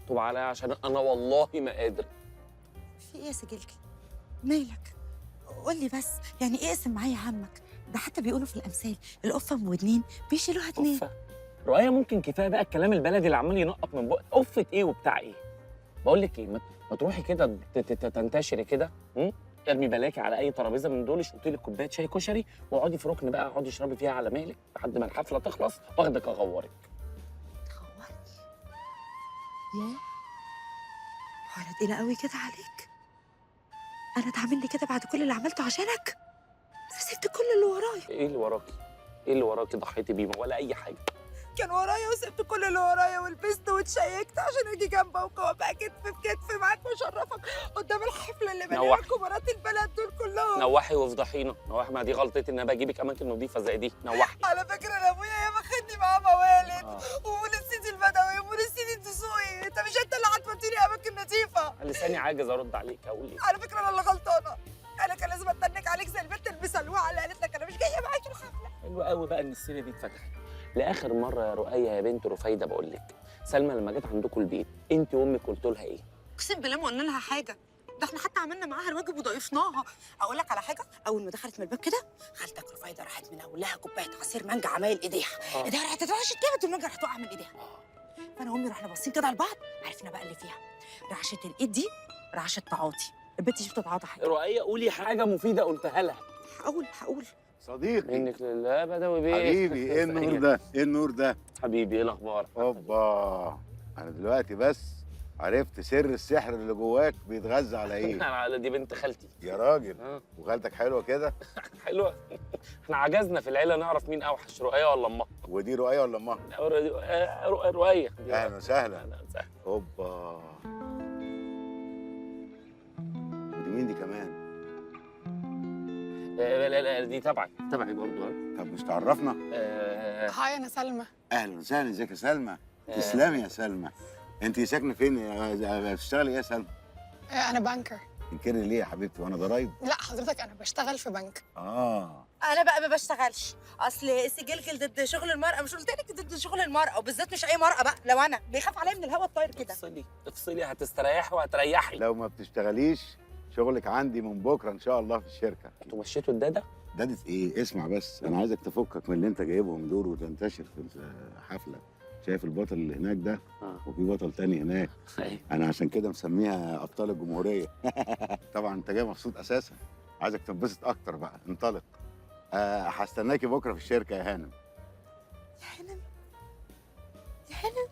مكتوب عليا، عشان انا والله ما قادر. في ايه يا سجلكي؟ مالك؟ قول لي بس، يعني ايه اقسم معايا همك؟ ده حتى بيقولوا في الامثال القفه ام ودنين بيشيلوها اتنين. قفة رؤية، ممكن كفاية بقى الكلام البلدي اللي عمال ينقط من بقك، قفة ايه وبتاع ايه؟ بقول لك ايه، ما تروحي كده تنتشري كده، ارمي بلاكي على اي ترابيزة من دول، شوطي لك كوباية شاي كشري واقعدي في ركن بقى، اقعدي اشربي فيها على مهلك لحد ما الحفلة تخلص، واخدك اغورك. تغورني؟ يا هو انا تقيلة قوي كده عليك؟ انا اتعاملني كده بعد كل اللي عملته عشانك؟ انا سبت كل اللي ورايا. ايه اللي وراكي؟ ايه اللي وراكي ضحيتي بيه؟ ولا اي حاجة. كان ورايا وسبت كل اللي ورايا ولبست واتشيكت عشان اجي جنبك وابقى كتف في كتف معاك واشرفك قدام الحفلة اللي مليانة كبارات البلد دول كلهم. نوحي وافضحينا، نوحي، ما دي غلطتي ان انا بجيبك اماكن نظيفة زي دي، نوحي. على فكرة انا ابويا ياما خدني معاه موالد ومول السيدي البدوي ومول السيدي الدسوقي، انت مش انت اللي هتوديني اماكن نظيفة. لساني عاجز ارد عليك، اقول ايه؟ على فكرة انا اللي غلطانة، انا كان لازم اتنك عليك زي البنت المسلوعه اللي قالت لك انا مش جاية معاكي الحفلة. حلو قوي بقى ان السيرة دي اتفتحت لاخر مرة يا رؤية يا بنت رفايده. بقول لك سلمى لما جت عندكم البيت انت وامك قلت لها ايه؟ اقسم بالله ما قلنا لها حاجة، ده احنا حتى عملنا معاها الواجب وضيفناها. اقول لك على حاجة، اول ما دخلت من الباب كده خالتك رفايده راحت منولها كوباية عصير مانجا عمايل ايديها، ايديها راحت اترعشت جامد والمانجا راحت واقعه من ايديها. فانا وامي رحنا باصين كده على بعض، عرفنا بقى اللي فيها. رعشه الايد دي رعشه تعاطي، البت دي بتتعاطى حاجة. رؤية قولي حاجة مفيدة قلتها لها. هقول صديقي منك لله بدوي بيه. حبيبي، ايه النور ده؟ ايه النور ده؟ حبيبي ايه الاخبار؟ اوبا، انا دلوقتي بس عرفت سر السحر اللي جواك بيتغذى على ايه. على دي بنت خالتي يا راجل. وخالتك حلوة كده؟ حلوة. احنا عجزنا في العيلة نعرف مين اوحش، رؤية ولا امها. ودي رؤية ولا امها؟ رؤية. اهلا وسهلا. اهلا وسهلا. اوبا، ودي مين دي كمان؟ لا لا دي تبعي، تبعي برضه. طب مش تعرفنا؟ هاي انا سلمى. اهلا وسهلا، ازيك يا سلمى؟ تسلمي يا سلمى. انت ساكنة فين؟ بتشتغلي ايه يا سلمى؟ انا banker. تنكري ليه يا حبيبتي وانا ضرايب؟ لا حضرتك انا بشتغل في بنك. انا بقى ما بشتغلش، اصل سجلكل ضد شغل المرأة، مش قلت لك ضد شغل المرأة، وبالذات مش اي مرأة بقى، لو انا بيخاف عليا من الهوا الطاير كده. افصلي افصلي، هتستريحي وهتريحي. لو ما بتشتغليش شغلك عندي من بكره ان شاء الله في الشركة. انتوا مشيتوا الداده؟ دادة ايه؟ اسمع بس، انا عايزك تفكك من اللي انت جايبهم دول وتنتشر في الحفلة. شايف البطل اللي هناك ده؟ وفي بطل تاني هناك. انا عشان كده مسميها ابطال الجمهورية. طبعا انت جاي مبسوط اساسا، عايزك تنبسط اكتر بقى. انطلق. هستناكي بكره في الشركة يا هانم. يا هانم، يا هانم،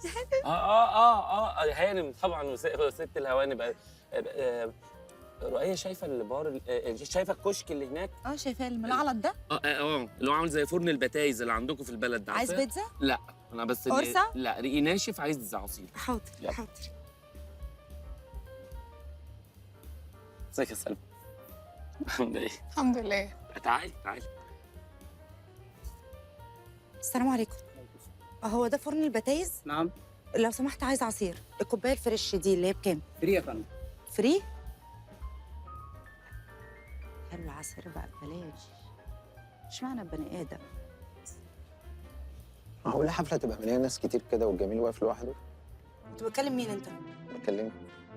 يا هانم. هانم طبعا، وست الهوانم. رؤية شايفه البار، شايفه الكشك اللي هناك؟ شايفاه الملعلط ده؟ اللي هو عامل زي فرن البتايز اللي عندكم في البلد ده. عايز بيتزا؟ لا انا بس قرصة؟ لا ريقي ناشف، عايز عصير. حاضر حاضر. ازيك يا سلمى؟ الحمد لله. الحمد لله. تعالي تعالي. السلام عليكم. هو ده فرن البتايز؟ نعم. لو سمحت عايز عصير، الكوباية ال fresh دي اللي هي بكام؟ free يا فندم. free؟ حلو العصير بقى ببلاش، اشمعنى بني ادم؟ معقولة حفلة تبقى مليانة ناس كتير كده والجميل واقف لوحده؟ انت بتكلم مين انت؟ بكلمك.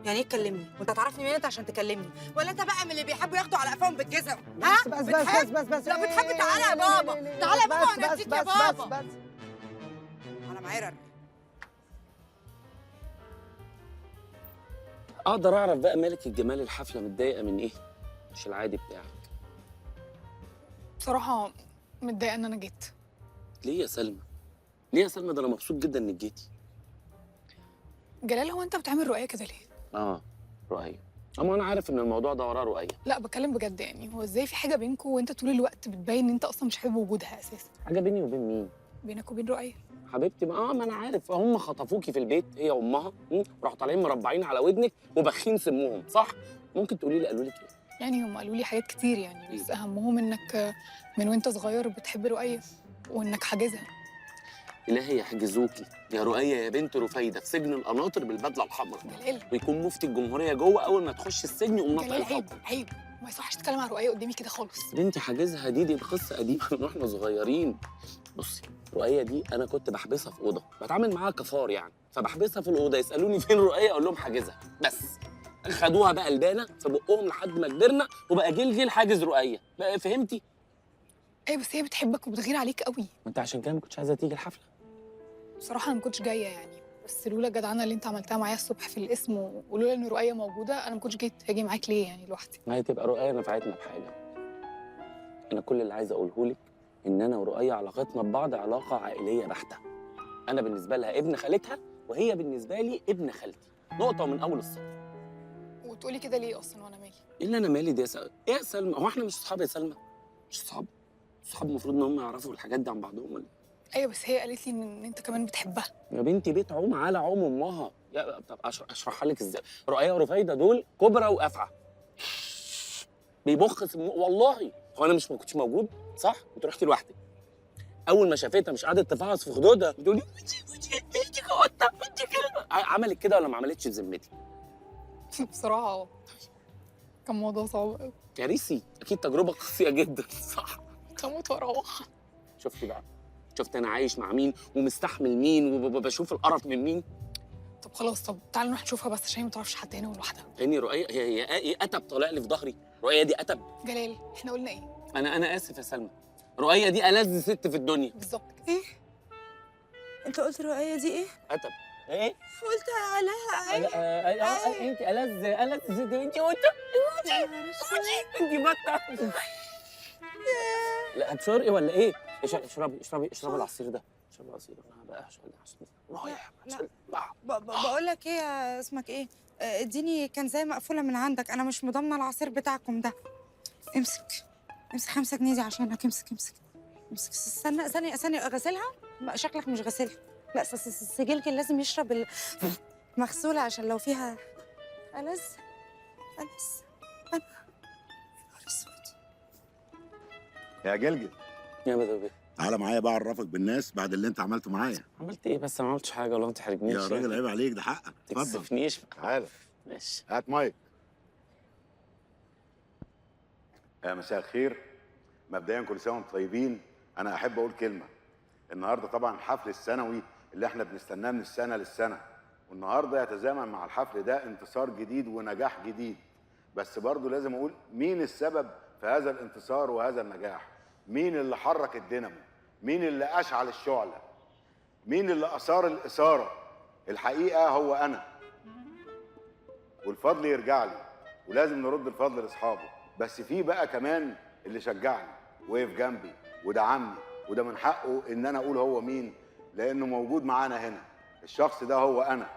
يعني ايه تكلمني؟ وانت تعرفني مين انت عشان تكلمني؟ ولا انت بقى من اللي بيحبوا ياخدوا على قفاهم بالجزم؟ ها؟ بس بس بس بس بس. لا بتحب، تعالى يا بابا، تعالى يا بابا وانا اديك يا بابا. بس بس انا معرر. اقدر اعرف بقى مالك الجمال الحفلة متضايقة من ايه؟ مش العادي بتاعك. بصراحة متضايقة ان انا جيت. ليه يا سلمى؟ ليه يا سلمى؟ ده انا مبسوط جدا انك جيتي. جلال، هو انت بتعمل رؤية كده ليه؟ رؤية، اما انا عارف ان الموضوع ده وراه رؤية. لا بتكلم بجد، يعني هو ازاي في حاجة بينكم وانت طول الوقت بتبين ان انت اصلا مش حابب وجودها اساسا؟ حاجة بيني وبين مين؟ بينك وبين رؤية. حبيبتي ما انا عارف، هم خطفوكي في البيت هي وامها، وراحوا طالعين مربعين على ودنك وبخين سموهم، صح؟ ممكن تقولي لي قالوا لك ايه؟ يعني هم قالوا لي حاجات كتير يعني، بس اهمهم انك من وانت صغير بتحب رؤية وانك حاجزها. إلهي يحجزوكي يا رؤية يا بنت رفايدة في سجن القناطر بالبدلة الحمراء، ويكون مفتي الجمهورية جوه، أول ما تخش السجن يقوم ناطق الحب. الحب. عيب ما يصحش تتكلم على رؤية قدامي كده خالص. بنتي حاجزها دي قصة قديمة من واحنا صغيرين. بصي رؤية دي انا كنت بحبسها في اوضة، بتعامل معاها كفار يعني، فبحبسها في الاوضة، يسالوني فين رؤية اقول لهم حاجزها، بس خدوها بقى البانه في بقهم لحد ما كبرنا وبقى جلجل حاجز رؤية، بقى فهمتي؟ ايوه بس هي بتحبك وبتغير عليك قوي. ما انت عشان كده ما كنتش عايزه تيجي الحفلة. بصراحة انا ما كنتش جاية يعني، بس لولا الجدعنه اللي انت عملتها معايا الصبح في القسم ولولا ان رؤية موجودة انا ما كنتش جيت هاجي معاك ليه يعني لوحدي. ما هي تبقى رؤية نفعتنا بحاجة. انا كل اللي عايز اقوله لك ان انا ورؤية علاقتنا ببعض علاقة عائلية بحته. انا بالنسبة لها ابن خالتها وهي بالنسبة لي ابن خالتي، نقطة من اول السطر. وتقولي كده ليه اصلا وانا مالي؟ ايه اللي انا مالي دي يا سلمى؟ ايه يا سلمى؟ هو احنا مش اصحاب يا سلمى؟ مش اصحاب؟ اصحاب المفروض ان هم يعرفوا الحاجات دي عن بعضهم ولا؟ ايوه بس هي قالت لي ان انت كمان بتحبها. يا بنتي بيت عوم على عوم امها. يا طب اشرحها لك ازاي؟ رؤية ورفايده دول كبرى وقفعه. بيبخ والله. هو انا مش ما كنتش موجود صح؟ انت رحتي لوحدك. اول ما شافتها مش قعدت تفعص في خدودها بتقول لي انت قطة انت كلبه. عملت كده ولا ما عملتش بذمتي؟ بصراحة كان موضوع صعب قوي. كارثي، اكيد تجربه قاسية جدا صح؟ هموت واروح. شفتي بقى؟ شفت انا عايش مع مين ومستحمل مين وبشوف القرف من مين؟ طب خلاص، طب تعالى نروح نشوفها بس عشان ما تعرفش حد هنا ولوحدها. تاني رؤية هي ايه قتب طالع لي في ظهري؟ رؤية دي قتب. جلال احنا قلنا ايه؟ انا اسف يا سلمى، رؤية دي ألذ ست في الدنيا. بالظبط كده. ايه؟ انت قلت رؤية دي ايه؟ قتب. ايه؟ قلت عليها ايه؟ انت ألذ ست، انت قلت انت بطه. لا هتشرقي ولا ايه؟ اشربي اشربي اشربي العصير ده، اشربي العصير. انا بقى عشان رايح. بقول لك ايه، اسمك ايه؟ اديني كنزايه مقفولة من عندك، انا مش مضامنه العصير بتاعكم ده. امسك امسك 5 جنيه دي عشانك. امسك امسك امسك. استنى ثانية ثانية، غسلها؟ شكلك مش غسلها. لا سجلك لازم يشرب المغسوله عشان لو فيها ألذ ألذ. انا اسود يا جلجل. يا بدوي تعالى معايا بقى اعرفك بالناس بعد اللي انت عملته معايا. عملت ايه بس؟ انا ما عملتش حاجة والله، ما تحرجنيش يا راجل، عيب عليك، ده حقك. اتفضل. ما تكسفنيش. تعالى ماشي، هات مايك. مساء الخير. مبدئيا كل سنة وانتم طيبين. انا احب اقول كلمة النهارده، طبعا الحفل السنوي اللي احنا بنستناه من السنة للسنة، والنهارده يتزامن مع الحفل ده انتصار جديد ونجاح جديد. بس برضه لازم اقول مين السبب في هذا الانتصار وهذا النجاح؟ مين اللي حرك الدينامو؟ مين اللي اشعل الشعلة؟ مين اللي اثار الاثارة؟ الحقيقة هو انا، والفضل يرجع لي، ولازم نرد الفضل لاصحابه. بس في بقى كمان اللي شجعني وقف جنبي ودعمني، وده من حقه ان انا اقول هو مين، لانه موجود معانا هنا. الشخص ده هو انا،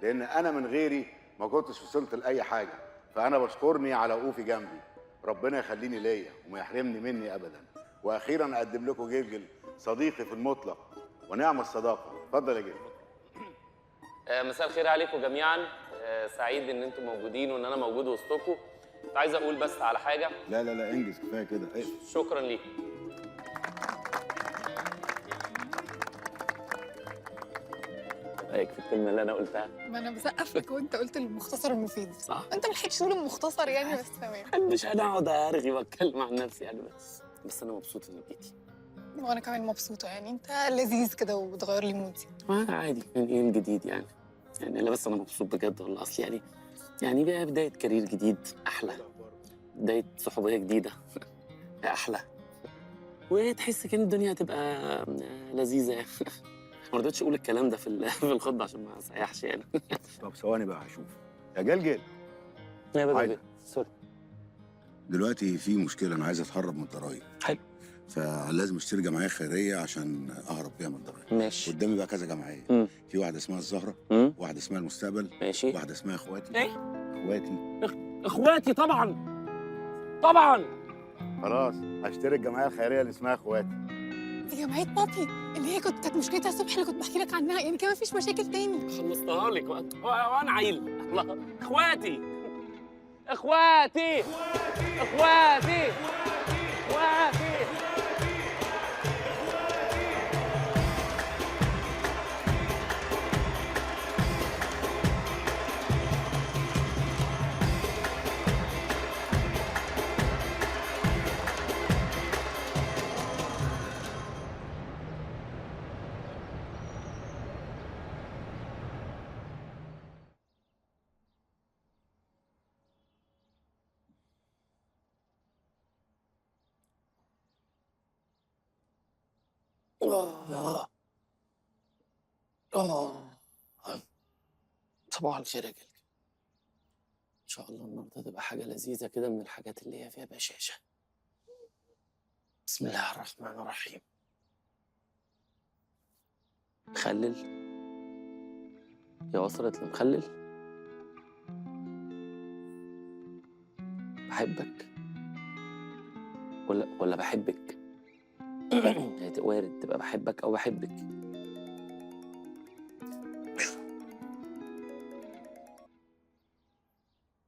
لان انا من غيري ما كنتش وصلت لاي حاجة. فانا بشكرني على وقوفي جنبي، ربنا يخليني ليا وما يحرمني مني ابدا. واخيرا اقدم لكم جلجل، صديقي في المطلق ونعم الصداقة. اتفضل يا جلجل. مساء الخير عليكم جميعا. سعيد ان انتم موجودين وان انا موجود وسطكم. كنت عايز اقول بس على حاجة. لا لا لا انجز، كفاية كده. إيه؟ شكرا ليك. رايك في الكلمة اللي انا قلتها؟ ما انا بسقف لك وانت قلت المختصر المفيد صح؟ انت ما لحقتش تقول المختصر يعني، بس تمام. مش انا اقعد ارغي واتكلم عن نفسي يعني، بس انا مبسوط انك جيتي. وانا كمان مبسوطة يعني، انت لذيذ كده وبتغير لي مودي. ما عادي يعني، ايه الجديد يعني؟ يعني لا بس انا مبسوط بجد والله. اصل يعني بقى بداية career جديد احلى، بداية صحوبيه جديدة احلى، وتحس كده الدنيا هتبقى لذيذة يعني. ما رضيتش اقول الكلام ده في الخطبة عشان ما اسيحش يعني. طب ثواني بقى هشوف يا جلجل. يا بدوي sorry. دلوقتي في مشكلة، انا عايز اتهرب من الضرايب. حلو. فلازم اشتري جمعية خيرية عشان اهرب بيها من الضرايب. ماشي. قدامي بقى كذا جمعية. في واحدة اسمها الزهرة، واحدة اسمها المستقبل، ماشي، واحدة اسمها اخواتي. ايه؟ اخواتي. اخواتي طبعا طبعا. خلاص هشتري الجمعية الخيرية اللي اسمها اخواتي. دي جمعية بابي اللي هي كانت مشكلتها الصبح اللي كنت بحكي لك عنها، يعني كده مفيش مشاكل تاني. خلصتها لك وانا عيل. الله، اخواتي اخواتي اخواتي اخواتي. آه. آه. صباح الخير يا جلجل. إن شاء الله النهارده تبقى حاجة لذيذة كده من الحاجات اللي هي فيها بشاشة. بسم الله الرحمن الرحيم. مخلل؟ هي وصلت لمخلل؟ بحبك ولا بحبك؟ هي وارد تبقى بحبك أو بحبك.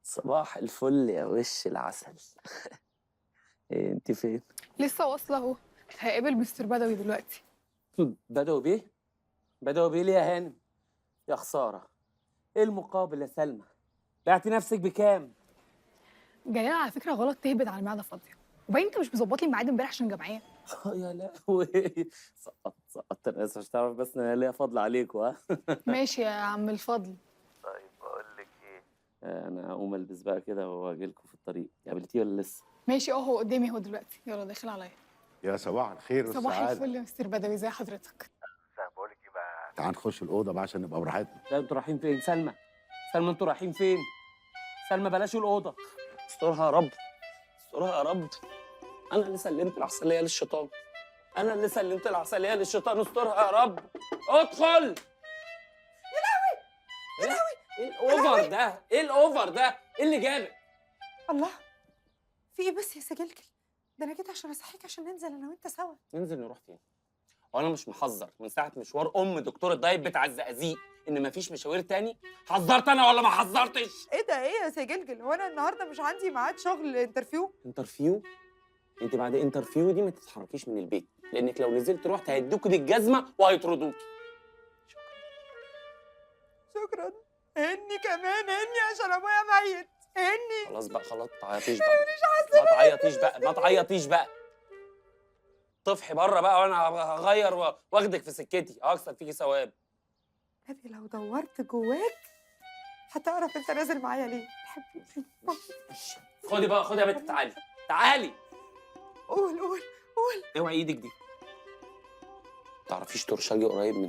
صباح الفل يا وش العسل. إيه انت فين؟ لسه واصله اهو، هقابل مستر بدوي دلوقتي. بدوي بيه؟ بدوي بيه ليه يا هانم؟ يا خسارة. ايه المقابل يا سلمى؟ بعتي نفسك بكام؟ جلال على فكرة غلط تهبد على المعدة فاضية، وبعدين انت مش مظبط لي الميعاد امبارح عشان جمعية. يا لهوي، سقطت. انا اسف، مش تعرف بس ان انا ليا فضل عليكوا. ها ماشي يا عم الفضل. طيب بقول لك ايه، انا هقوم البس بقى كده واجي لكم في الطريق. قابلتيه ولا لسه؟ ماشي، اهو قدامي اهو دلوقتي، يلا داخل عليا. يا صباح الخير والسعادة. صباح الفل يا مستر بدوي، ازي حضرتك؟ بقول لك ايه بقى، تعال نخش الاوضة بقى عشان نبقى براحتنا. لا انتوا رايحين فين؟ سلمى سلمى انتوا رايحين فين؟ سلمى بلاش الاوضة. استرها يا رب، استرها يا رب. انا اللي سلمت العسليه للشيطان، انا اللي سلمت العسليه للشيطان. استرها يا رب. ادخل. يا لهوي يا لهوي، ايه ال over ده؟ ايه ال over ده؟ ايه اللي جابك؟ الله، في ايه بس يا سجلجل؟ ده انا جيت عشان اصحيك عشان ننزل انا وانت سوا. ننزل نروح فين؟ وانا مش محذر من ساعة مشوار ام دكتور الدايت بتاع الزقازيق ان مفيش مشاوير تاني؟ حذرت انا ولا ما حذرتش؟ ايه ده؟ ايه يا سجلجل؟ هو انا النهارده مش عندي ميعاد شغل interview؟ interview؟ انت بعد interview دي ما تتحركيش من البيت، لانك لو نزلت رحت هيدوكي بالجزمه وهيطردوكي. شكرا. هني كمان، هني عشان ابويا ميت. هني. خلاص بقى، خلاص ما تعيطيش بقى، ما تعيطيش بقى، ما تعيطيش بقى. طفحي بره بقى وانا هغير واخدك في سكتي، هكسر فيكي ثواب. نبي لو دورت جواك هتعرف انت نازل معايا ليه. خدي بقى، خدي يا بنت، تعالي تعالي. قول قول قول. اوعي ايدك دي. تعرفيش ترشجي قريب من